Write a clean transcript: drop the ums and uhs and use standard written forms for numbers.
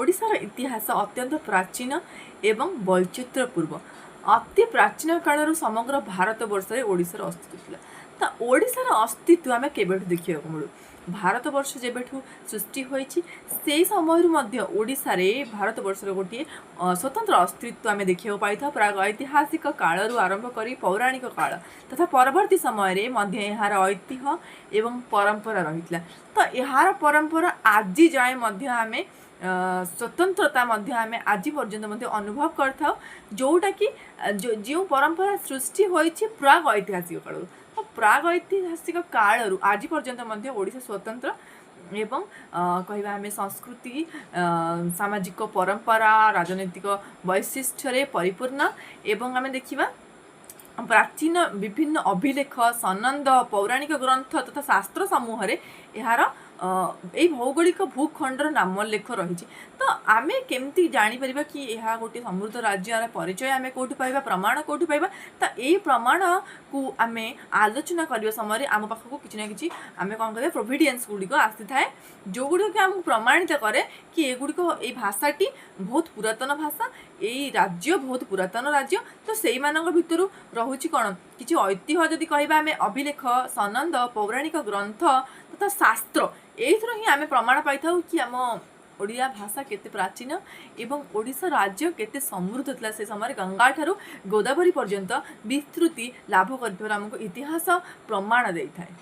ଓଡ଼ିଶାର ଇତିହାସ ଅତ୍ୟନ୍ତ ପ୍ରାଚୀନ ଏବଂ ବୈଚିତ୍ର୍ୟପୂର୍ଣ୍ଣ। ଅତି ପ୍ରାଚୀନ କାଳରୁ ସମଗ୍ର ଭାରତ ବର୍ଷରେ ଓଡ଼ିଶାର ଅସ୍ତିତ୍ୱ ଥିଲା। ତ ଓଡ଼ିଶାର ଅସ୍ତିତ୍ୱ ଆମେ କେବେଠୁ ଦେଖିବାକୁ ମିଳୁ? ଭାରତବର୍ଷ ଯେବେଠୁ ସୃଷ୍ଟି ହୋଇଛି, ସେଇ ସମୟରୁ ମଧ୍ୟ ଓଡ଼ିଶାରେ ଭାରତବର୍ଷର ଗୋଟିଏ ସ୍ୱତନ୍ତ୍ର ଅସ୍ତିତ୍ୱ ଆମେ ଦେଖିବାକୁ ପାଇଥାଉ। ପ୍ରାୟ ଐତିହାସିକ କାଳରୁ ଆରମ୍ଭ କରି ପୌରାଣିକ କାଳ ତଥା ପରବର୍ତ୍ତୀ ସମୟରେ ମଧ୍ୟ ଏହାର ଐତିହ୍ୟ ଏବଂ ପରମ୍ପରା ରହିଥିଲା। ତ ଏହାର ପରମ୍ପରା ଆଜି ଯାଏଁ ମଧ୍ୟ ଆମେ ସ୍ୱତନ୍ତ୍ରତା ମଧ୍ୟ ଆମେ ଆଜି ପର୍ଯ୍ୟନ୍ତ ମଧ୍ୟ ଅନୁଭବ କରିଥାଉ, ଯେଉଁଟାକି ଯେଉଁ ପରମ୍ପରା ସୃଷ୍ଟି ହୋଇଛି ପ୍ରାଗ ଐତିହାସିକ କାଳରୁ। ତ ପ୍ରାଗ ଐତିହାସିକ କାଳରୁ ଆଜି ପର୍ଯ୍ୟନ୍ତ ମଧ୍ୟ ଓଡ଼ିଶା ସ୍ୱତନ୍ତ୍ର ଏବଂ କହିବା ଆମେ ସଂସ୍କୃତି, ସାମାଜିକ ପରମ୍ପରା, ରାଜନୈତିକ ବୈଶିଷ୍ଟ୍ୟରେ ପରିପୂର୍ଣ୍ଣ। ଏବଂ ଆମେ ଦେଖିବା, ପ୍ରାଚୀନ ବିଭିନ୍ନ ଅଭିଲେଖ, ସନନ୍ଦ, ପୌରାଣିକ ଗ୍ରନ୍ଥ ତଥା ଶାସ୍ତ୍ର ସମୂହରେ ଏହାର ଏଇ ଭୌଗୋଳିକ ଭୂଖଣ୍ଡର ନାମୋଲ୍ଲେଖ ରହିଛି। ତ ଆମେ କେମିତି ଜାଣିପାରିବା କି ଏହା ଗୋଟିଏ ସମୃଦ୍ଧ ରାଜ୍ୟର ପରିଚୟ ଆମେ କେଉଁଠୁ ପାଇବା, ପ୍ରମାଣ କେଉଁଠୁ ପାଇବା? ତ ଏଇ ପ୍ରମାଣକୁ ଆମେ ଆଲୋଚନା କରିବା ସମୟରେ ଆମ ପାଖକୁ କିଛି ନା କିଛି ଆମେ କ'ଣ କରିବା, ପ୍ରୋଭିଡିଏନ୍ସ ଗୁଡ଼ିକ ଆସିଥାଏ, ଯେଉଁଗୁଡ଼ିକ ଆମକୁ ପ୍ରମାଣିତ କରେ କି ଏଗୁଡ଼ିକ ଏଇ ଭାଷାଟି ବହୁତ ପୁରାତନ ଭାଷା, ଏଇ ରାଜ୍ୟ ବହୁତ ପୁରାତନ ରାଜ୍ୟ। ତ ସେଇମାନଙ୍କ ଭିତରୁ ରହୁଛି କ'ଣ କିଛି ଐତିହ୍ୟ ଯଦି କହିବା ଆମେ, ଅଭିଲେଖ, ସନନ୍ଦ, ପୌରାଣିକ ଗ୍ରନ୍ଥ ତଥା ଶାସ୍ତ୍ର, ଏଇଥିରୁ ହିଁ ଆମେ ପ୍ରମାଣ ପାଇଥାଉ କି ଆମ ଓଡ଼ିଆ ଭାଷା କେତେ ପ୍ରାଚୀନ ଏବଂ ଓଡ଼ିଶା ରାଜ୍ୟ କେତେ ସମୃଦ୍ଧ ଥିଲା। ସେ ସମୟରେ ଗଙ୍ଗାଠାରୁ ଗୋଦାବରୀ ପର୍ଯ୍ୟନ୍ତ ବିସ୍ତୃତି ଲାଭ କରିଥିବାର ଆମକୁ ଇତିହାସ ପ୍ରମାଣ ଦେଇଥାଏ।